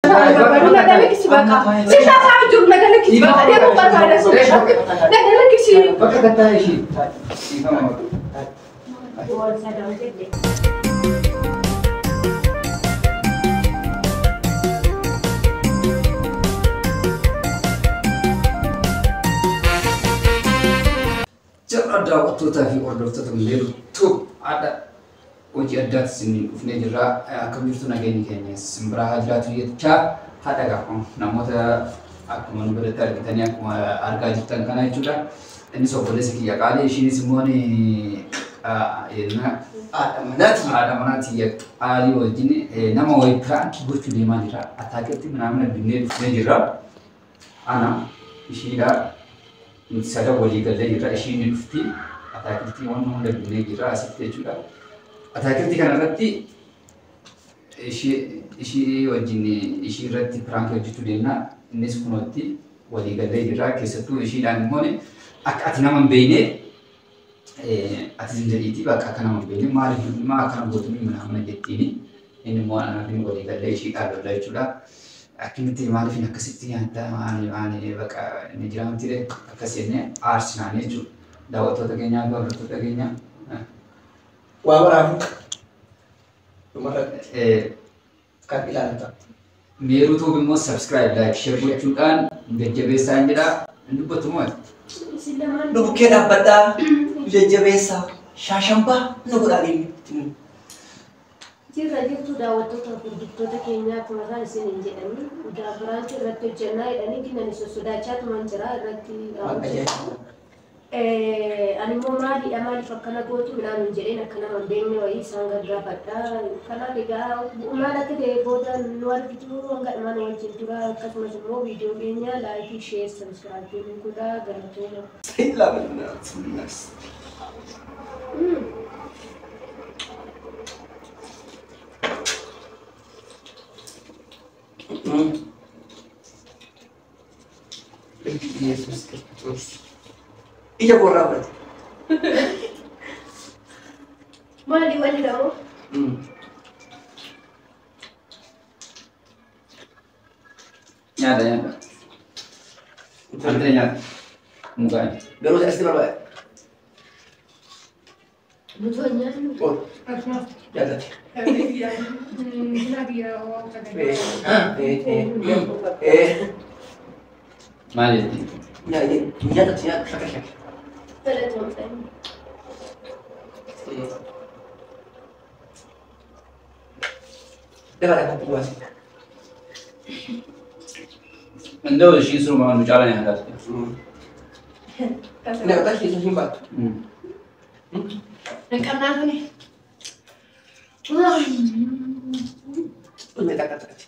Nagalakisi bakka. Si taasaa jiru nagalakisi bakka. Deemuu barbaada sun. Nagalakisi. Bakka kattaa ishii. Dhiifama bakka. Wal sadan jedhe. Jirra daawwattootaa fi hordoftoota Meeru haadha hojii addaatti isin dhufnee jirra. Akkam jirtu, nageenyi keenya isin biraa haa jiraatu jechaa, haadha gaafa namoota akkuma nu biratti argitanii, akkuma argaa jirtan kana jechuudha. Innis obboleessa kiyya qaalii, ishiinis immoo Haadha manaati. Haadha manaa tiyya qaalii wajjin nama wayii prank gochuu deemaa jira. Ataaketti manaamina binnee dhufnee jirra. Ana ishiidha. Nuti sadan walii gallee jirra. Ishiin ni dhufti. Ataakiltii waan hunda binnee jirra asitti jechuudha. Ataakiltii kanarratti ishii wajjin ishii irratti prank hojjechuu deemna. Innis kunootti walii gallee jirra. Keessattuu ishiidhaan immoo akka ati nama hin beekne ati sin jedhiiti, bakka akka nama hin beekne maaliif maa akkana gootu mana mana jettiini. Inni immoo anaaf inni walii gallee ishiidhaan lolla jechuudha. Akkamitti maaliif akkasitti nyaata maali maali bakka inni jiraamti akkas jennee aarsinaan jechuudha. Daawwattoota keenyaa fi hordoftoota keenyaa. Waa waraafu. Dhumarratti kan ilaalan ta'a. Meeruu Tube immoo subscribe, like, share gochuudhaan jajjabeessaa hin jedha. Hin dubbatu moo ati? Isin lamaan. Nu bukkee dhaabbadhaa. Nu jajjabeessaa. Shaashambaa nu godhaa deemni. Jirra jirtu daawwattoota hordoftoota keenyaa, akkuma isaan isin hin jedhanii egaa prank irratti hojjannaa jedhanii kinani sossodaachaa tuman jira irratti. Waan ajaa'iba. Ani immoo maaliidha, maaliif akkana gootu midhaan hin jedheen, akka nama hin beekne wayii isaan gaggaafadha. Kanaaf egaa maal akka ta'e booda nu argitu, hanga dhumaan wajjin tura. Akkasumas immoo viidiyoo keenya like, share, subscribe godhaa, galatooma. Ilaalan. Yesuus Kiristoos. Ija korraa fudhate. Maali wanni dhamoo? Nyaata nyaata. Antee nyaata. Mukaan. Garuu asitti barbaada. Nuti hojii nyaannu. Oh, jaallate. Maal jetti? Nyaata nyaata shaka shaka. Galatoomsa. Dafa dafa buwaasi. Indoo ishiin suruma nu caala nyaataatti. Nyaata keessa hin baattu. Hin qabnaa kuni. Ulmee takka taate.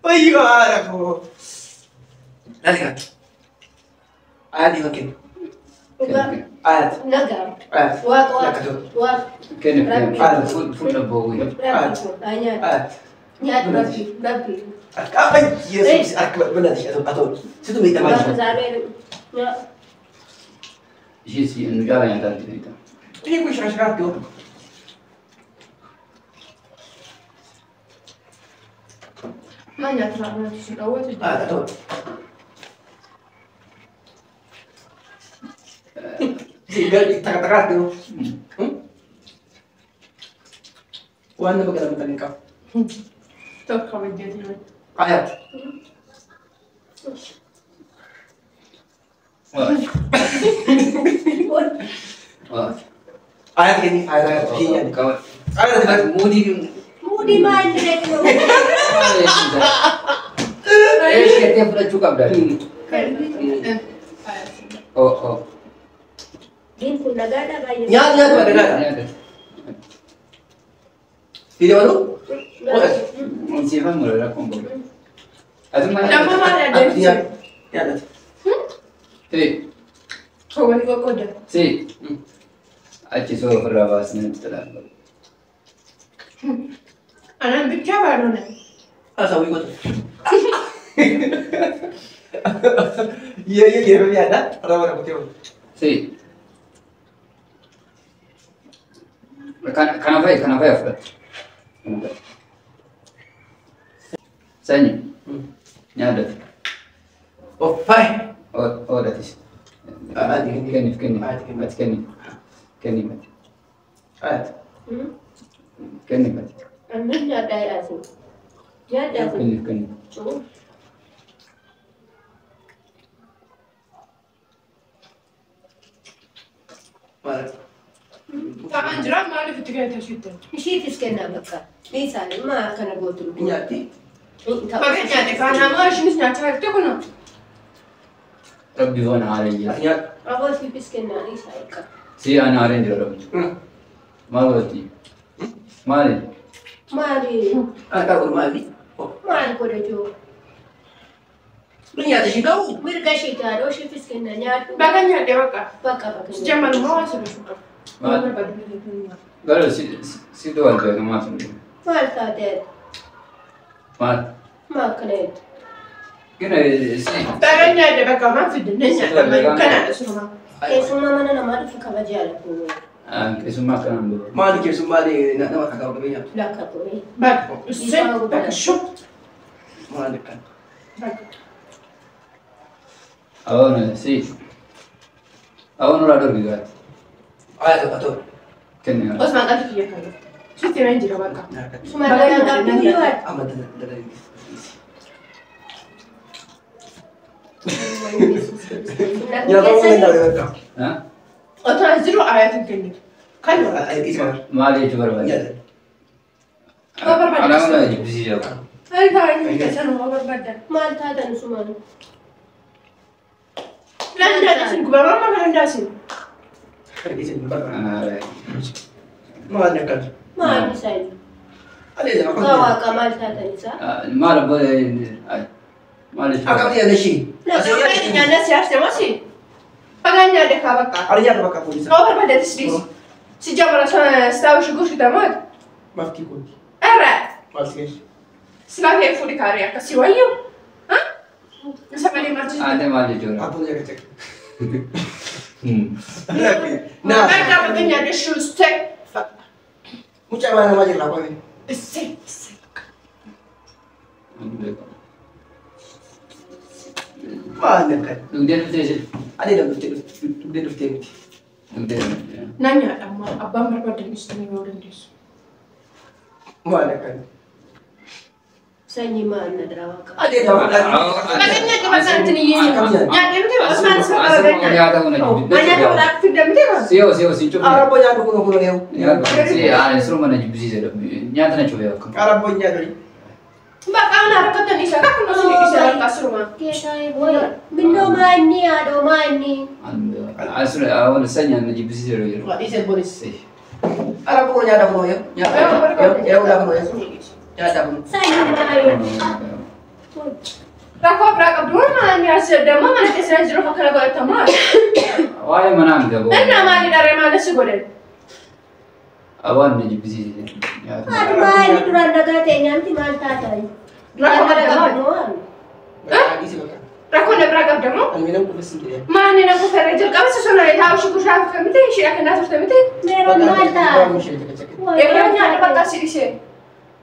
Wayyoo haadha koo. Laali kana. Ayaati kan kennu. Dhugaa. Ayaati. Nagaa. Ayaati. Waaqa waaqa. Lakka ta'u. Waaqa. Kennu Rabbi. kennu. Fuula boowwee. Rabbi kun. Haa nyaatu. Ayaati. Nyaatu rabbi. Rabbi. Akka ay Yesuus akka bal'aati atoo situ miidhamaa Waaqa jira. zaabee. Nyaatu. Ishiin nu caala nyaataatti. Inni kun shaka shakaatti yoo. Maal nyaata nyaatu sun dhawwatu jira. Ayaati atoo. Takka takkaatti yoo. Waan nama galamatan hin qabu. Tokko kabajjeetii. Ayaati. Ayaati kenni ayaati kenni. Ayaati Ati muudii Muudii maal jedhu? Eesh jettee fudhachuu qabda. Oh oh. Diin kun nagaadha baay'ee. Nyaata nyaata nagaadha. Nyaata. Fide baluu? Siifan mura rakkoon qabu. Ati maal? Damma maal adeemsise? Nyaata. Nyaata. Si. Wali qoqqooda. Si. Achi soo ofirraa baasnee nutti talaala. Anaan bichaa baadhoona. Asawii goota. Yee yee yeroo yaada raba raba kutee. Si. Kana fa'i fudhatu. Sanyi. Nyaadhati. Offa'i. Oodhatis. Kenniif kenniif. Ati kenniif. Kenniif ati. Ati. Kenniif ati. Annan nyaadhaa jedhaasi. Nyaadhaasi. Kenniif kenniif. Maal? Ta'an jira maaliif itti kennite ishiitti? Ishiifis kennaa bakka. Dhiisaan maa akkana gootu? Nyaatti. Baga nyaate kaanaa ishiinis nyaachaa jirti kunoo. Rabbi waan haareen jira. Nyaadhu. Aboo ishiifis kennaa dhiisaa eegga. Si aan haareen jira rabbi. Maal godhatti? Maali? Maali? Akka godhu maali? Maal godhachuu? Ni nyaata ishii qabu. Mirga ishee taadhoo ishiifis kennaa nyaadhu. Baga nyaadhe bakka. Bakka bakka. Jammal moo waan sirrii qabu. Garuu si duwwaa beekamaa maal sun? Maal taatee? Maal? Maal akkana jettu? Gina si. Baga nyaadhe bakka maal fidde ni nyaadha kanaadha surumaa. Keessummaa mana namaa dhufu kabajaa lakkuu. Keessummaa akkanaan godhu. Maali keessummaa nama akka qabu nyaatu? Lakka godhe. Bakka ussee bakka shub. Maali kan? Bakka. Awoon si. Awoon irraa dorgi gaati. Aya tokko ta'u. Kenni. Osmaan qalbii kiyya kan. Sitti himee jira bakka. Suma dalaan qabdu yoo Amma dalagee. Nyaata waan danda'u bakka. Otoo as jiru ayaatu kennitu. Kan Maal jechuu barbaade? Nyaata. Alaabaa jibbisiisa. Ay taa'anii keessan waa barbaadan. Maal taatan sumaan? Lan nyaadhasin gubamaa mana dandaasin. Maal akkan? Maal isaa inni? Alee jama Dhugaa waaqa maal taatan isaa? Maal maal jechuudha? Akkam nyaata ishii? Nyaanna si haftee mosi? Baga nyaadhe kaa bakka. Ani nyaata bakka fuulisa. Waa barbaadetis dhiisi. Si jamara sitaawu shugur shitamoot. Maftii kooti. Ara. Maal si geessu? Silaa ta'e fuudhi kaarii akkasii wayyuu. Isa malee maal jechuudha? Ate maal jechuudha? Abboon nyaata cek. Naa. Bakka bakka nyaadhe shuustee. Mucaa mana namaa jirra qoome. Issee issee bakka. Maal akkan? Dhugdee dhuftee ishee? Alee dhugdee dhuftee miti. Dhugdee dhuftee. Naan nyaadha ammaa abbaan barbaadan ibsitanii yoo dandeessu. Maal akkan? Sanyii maal na dira waaqa? Alee dama. Baga nyaadhe bakka ittiin iyyee nyaadhe miti Osmaan isa baga nyaadhe. Nyaata kuna Nyaata biraa fidda miti Siyoo siyoo si cufe. Arabbo nyaatu kun kun eewu. Si ani suruma na jibbisiisa nyaata na cufe bakka. Arabbo nyaatu. Bakka ana rakkatan isa kakku nusi isa bakka suruma. Keetaa booda minnoo maa inni haadhoo maa inni? Asirra awwaal sanyii na jibbisiisa yeroo jiru. Isa boris. Arabbo kun nyaata kun eewu. Nyaata eewu laa kun eewu. Nyaata kun. Sanyii maa yoo? Rakkoo biraa qabdu maal as damma mana keessa jiru akkana godhatamaa. Waa'ee manaa miti aboo. Innaa maali dharee maal si godhan? Awwaal na jibbisiisa. Haadha maa inni duraan nagaa ta'e nyaanti maal taatan? Rakkoo Rakkoo na biraa qabda moo? Ani nama kufa siin jedhee. Maali na kufa irra jalqaba sosona taa'u shukushaa kufa miti ishee akkanaa turte miti. Meeroon maal ta'a? Egaa nyaata bakka si dhisee.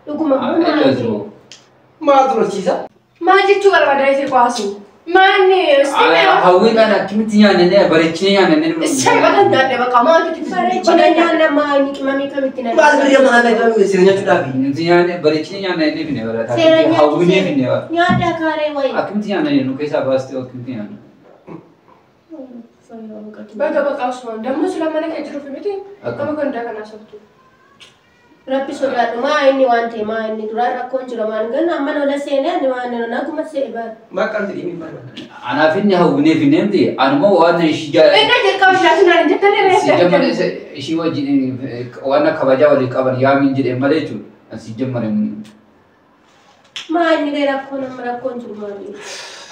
Dhuguma Maal tursiisa? Maal jechuu barbaada isee qo'aasu? Maanni Hawwiidhaan akkamitti nyaannee bareechinee nyaannee. Isaan bakka nyaanne bakka maaltu Bareechina nyaanna maal qimamii kamitti na Maal biyya mana ta'e sirna nyaachuudhaafi. Nuti nyaanne bareechinee nyaannee inni finne bara Seera hawwinee finne bara. Nyaata kaaree wayi. Akkamitti nyaannee nu keessaa baastee akkamitti nyaanne. Bakka bakka Usmaan damma sula mana kee jiruuf miti akkama kan daakana sabtu. Rabbi sodaadhu maa inni waan ta'e maa inni duraan rakkoon jira maal ganna amma lola seenee ani waan naguma se'e bara. Maqaan jedhee min barbaada. Anaaf inni hawwinee finne miti anuma waan ishii Inni jalqaba ishaatu naan jettanii Si jammane ishii wajjin waan kabajaa walii qaban yaamiin jedhee malee jechuudha. Si jammane. Maa inni rakkoon amma rakkoon jiru maali?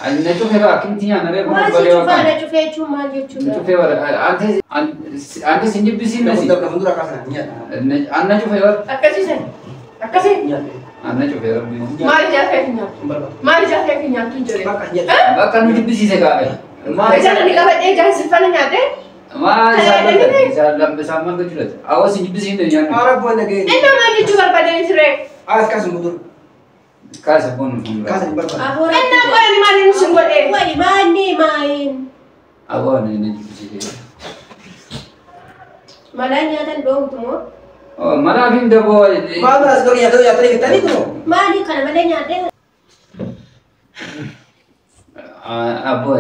Ani na cufee bara akkamitti nyaanna ree Maal si cufaa na cufee jechuun maal Na jechuudha? cufee bara ante sin jibbisiin nasi. Fuuldura kaasana nyaata. An na cufee bara. Akkasiisan akkasii Nyaata. An na cufee rabbi. maal ijaartee fi nyaattu? Barbaada. Maal ijaartee fi nyaattu hin jedhee? Bakka nyaata. Bakka nu jibbisiise kaa'e. Maal Ijaan ani qabadhee ijaan siffana nyaadhee Maal isaan isaan maal gochuudha? Awas jibbisiin nyaannu. Ara bu'aan nagahee. Inni maal jechuu barbaadanii ture? As kaasu mudur. Kaasa boonu fuuldura. Kaasa hin barbaadu. Inni qoyani maal inni sun godhe? Wai maanni maayin. Aboo na jibbisiisee. Malaan nyaatan dhoowwutu moo? Manaaf hin daboo. Maal as godhe nyaatanii nyaatanii fixanii kunoo. Maali kana malee nyaadhee? Aboo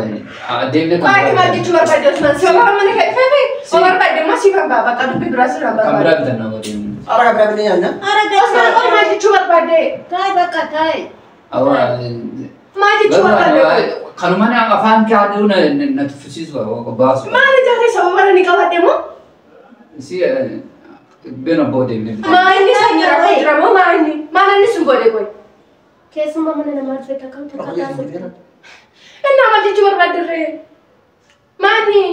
deemnee Qoyani maal jechuu barbaadde Osman? Sababa mana kan ifeefe? O barbaadde immoo siif hambaa bakka dubbii biraa sirraa Kan barbaadde. biraa bitanna aboo deemnee. Ara kan biraa bitee nyaanna. Ara Osman qoy maal jechuu barbaadde? Taa'e bakka taa'e. Aboo Maal jechuu barbaadde? Kanuma afaan kaaduu na tuffisiisu baasu. Maal ijaaree sababa ni qabadde moo? Si beena aboo deemnee bitanna. Maa inni sanyii rakkoo jira moo maa inni? Maal inni sun godhe qoy? Keessumaa mana namaa dhufee takka takka taasiftu. Inni maal jechuu barbaadde ree? Maa inni?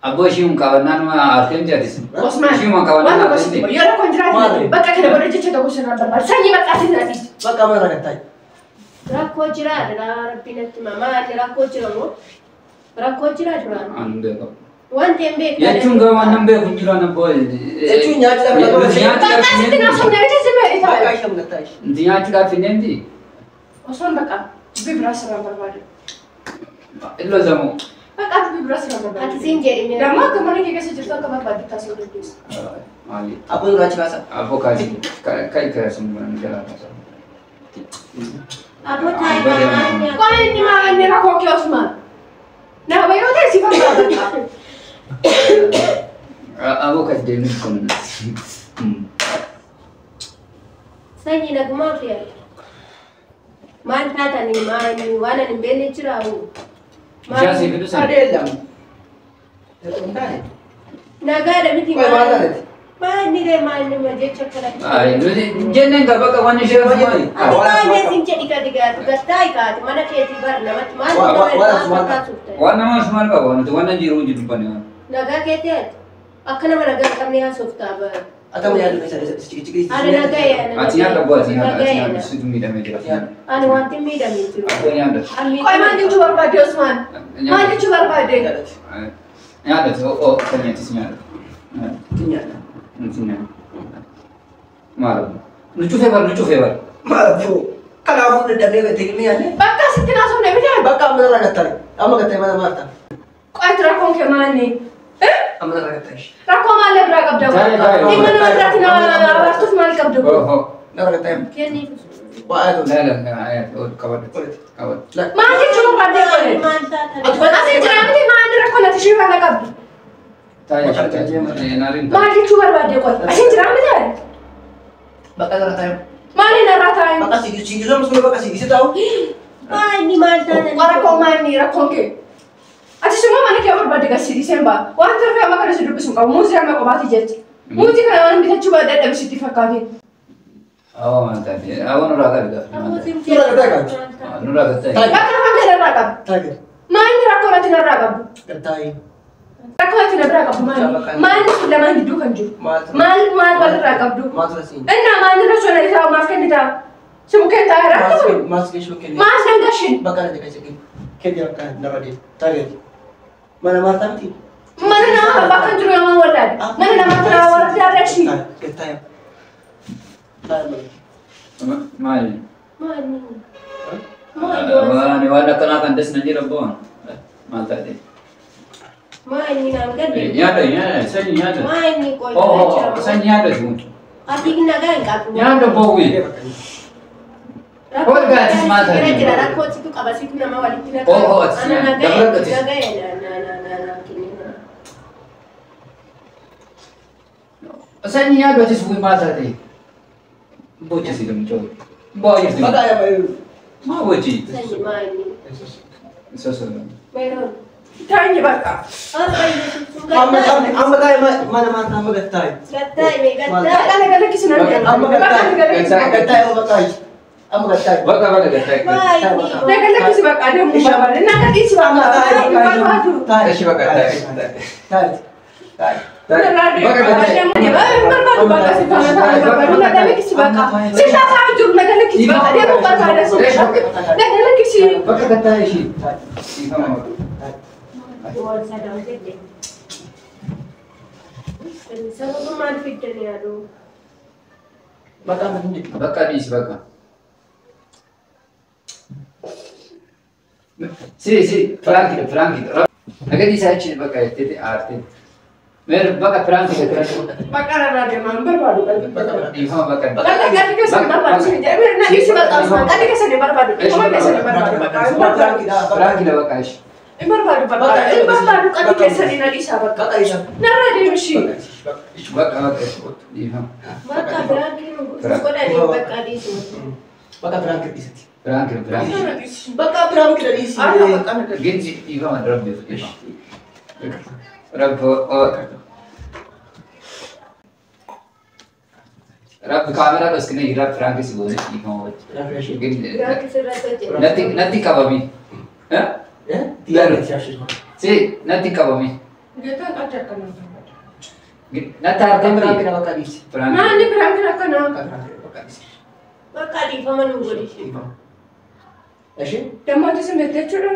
Aboo ishii qabannaan aartee jaatis. Osman Ishii waan qabannaan tokko sitti aartee. yoo rakkoon jiraate bakka kana godhe jecha tokko sirraa barbaada. Sanyii bakka ati na dhiisi. Bakka mana rakkattaa. Rakkoo jira rabbi natti hima. Maali rakkoo jira moo? Rakkoo jira duraan. Ani beeku. Wanti hin beekne. Jechuun garuu waan nan beeku hin jiru ana aboo. Jechuun nyaachuudhaaf Bakka sitti naaf somnee miti si meedhi Bakka taa'e. ishee mul'ataa ishee. Nuti nyaachuudhaaf finneenti. Osman bakka dubbii biraa sirraa barbaada. Illoo zamoo. Bakka dubbii biraa sirraa barbaada. Ati siin jedhime. Damma akka mana kee keessa jirtu akka barbaadde taasisuu dandeessa. Maali? Abboon duraachi baasa. Aboo kaasi kai kaasi mun jalaa kaasa. Aboo taa'e maal nyaata? Qola inni maal inni rakkoo kee Osman? Nama yoo ta'e si barbaada. Aboo kaasi deemnee kun. Sanyii nagumaa fi maal taatanii maal waan ani hin beekne jira hoo? Bishaan sii fidu sana. Adee lama. Hin taane. Nagaadha miti Qoy maal taate? Maal inni ree maal nama jecha akkana. Nuti jenneen ka bakka waan ishee maali? Ati maal siin jedhi gadi gaatu gattaa'e kaati mana keetii bar namatti maal nama fakkaatuuf ta'e. Waan nama maal qaba nuti waan jiru hojii dubbanne. Nagaa keetii ati akka nama nagaa hin qabne haasoftaa bara. Atamu yaadu keessa chiqi Ani nagaa Ati nyaata aboo ati nyaata ati nyaata situ miidhamee jira. Ani wanti miidhamee jiru. Aboo nyaata. Qoy maal jechuu barbaadde Osman? Maal jechuu barbaadde? Nyaata oo kan nyaatis nyaata. Nyaata. Nuti nyaata. Maal? Nu cufee bar nu cufee bar. Maal aboo? Kanaafuu dadhabnee gattee nyaanne. Bakka sitti naaf somnee miti Bakka amma narraa gattare. Amma gattee mana maarta. Qoy rakkoon kee maal inni? Amma narraa gattare. Rakkoo maal biraa qabda? Dhimma nama biraatti nama abaartuuf maal qabda? Narraa gattare. Kenniif. Waa ayatu. La la la ayatu qabadhu. Qabadhu. Maal jechuu barbaadde qoy? Maal taatan? Asii jira miti maal rakkoo natti ishee faana qabdu? Taa'ee naariin Maal jechuu barbaadde qoy? Asii jira miti Bakka narraa taa'e. Maal inni irraa taa'e? Bakka sigisu amma bakka sigisu taa'u. Maal inni maal taatan? Rakkoo maal inni rakkoon kee? Ati summa mana kee barbaadde gasiidhiseen ba'a. Waan torfee amma kana si dubbisu hin qabu. Muuzii amma qobaati jecha. Muuzii kana waan bitachuu dadhabe sitti fakkaate. Awwa maal taate? Awwa nurraa qabi gaafa. Aboo siin Nurraa jedhi. gattee kaati. Nurraa gattee. Bakka afaan kana irraa qabu. Taa'e. Maal inni rakkoo natti narraa qabu? Gattaayi. Rakkoo ati na biraa qabdu maali? Maal kun lamaan gidduu kan jiru? Maal maal walirraa qabdu? Maal tura siin? Innaa maal irra sona isaa maaf kennitaa? Si bukkeen taa'ee rakkoo Maal si kenni? Maal dangashin? Bakka na jedhee kenni. Kenni bakka narra deemu. Taa'e. Mana maartaa miti? Mana nama bakka hin jiru yooma wallaale. Mana namaatti nama warra achi. Gattaayi. Taa'e. Maali? Maal inni? Waan waan akkanaa kan des na jira boon. Maal taate? Maal inni naan gadde? Nyaata nyaata sanyi nyaata. Maal inni qoy? Oh sanyi nyaata sun. Ati nagaa hin qabdu. Nyaata boowwi. Rakkoo Gaatis maal taate? jira jira rakkoo situ qaba situ nama walitti naqa. Oh, oh, ati Ana nagaa dabalattis. nagaa na na na na kennina. Sanyi nyaata atis wuyi maal taate? Bocha si dum choo. Boo jirti. Bakka yaa Maa bochi? Sanyi maal inni? Soso. Meeroon. Taa'e bakka. Har'a yesuus Amma gattaayi. amma taa'e mana maartaa amma gattaayi. Gattaayi mee gattaayi. Bakka na galakkisi nan jedha. Amma Bakka na gattaayi. galakkisi. Gattaayi amma gattaayi. Amma gattaayi. Bakka bakka gattaayi. Maal inni? Na galakkisi bakka deemuu barbaade. Na galakkisi Amma bakka. taa'e Hin barbaadu. taa'e. Eshi bakka taa'e. Taa'e. Taa'e. Bakka gattaayi. Hin barbaadu bakka si faana taa'ee barbaadu. Na galakkisi bakka. Si taasaa jiru na galakkisi bakka deemuu barbaade. Eshi bakka Na galakkisi. bakka gattaayi ishii. Taa'e. Siifama bakka. Taa'e. Wal sadan jedhe. Sababa maal fiddan yaadu? Bakka hin jedhu. Bakka dhiisi bakka. Si si piraankiidha piraankiidha. Naga dhiisaa jechuun bakka jettee aartee. Meer bakka piraankiidha piraankiidha. Bakka irraa deemaa hin barbaadu qalbii. Dhiifama bakka. Qalbii qalbii keessa hin barbaadu sin jedhe. Na dhiisi bakka qalbii keessa hin barbaadu. Dhiifama keessa hin barbaadu. Hin barbaadu. Piraankiidha bakka ishee. Hin barbaadu bakka. Hin barbaadu qalbii keessa na dhiisaa bakka. Bakka isa. Narraa deemi ishii. Bakka bakka ishee. Dhiifama. Bakka biraankii nu godhanii bakka dhiisu. Bakka piraankiidha dhiisati. Piraankiidha piraankiidha. Na dhiisi. Bakka piraankiidha dhiisi. Arra bakka na dhiisi. Ginji dhiifama rabbi dhiifama. Rabbi Rabbi kaameraa dhoskine jira piraanki si goone dhiifama wajji. Biraankii sirratti hojjetu. Natti natti qabami. Xiyyaarri siyaashe. Si natti qabami. Geetaan adda akkanaa barbaada. Natti aartee miti. Piraankiidha bakka dhiisi. Piraanki. Maali piraankiin akkanaa? Bakka piraankiidha bakka dhiisi. Bakka dhiifama nu godhi. Ishee Dammaatu si beekte jechuudha.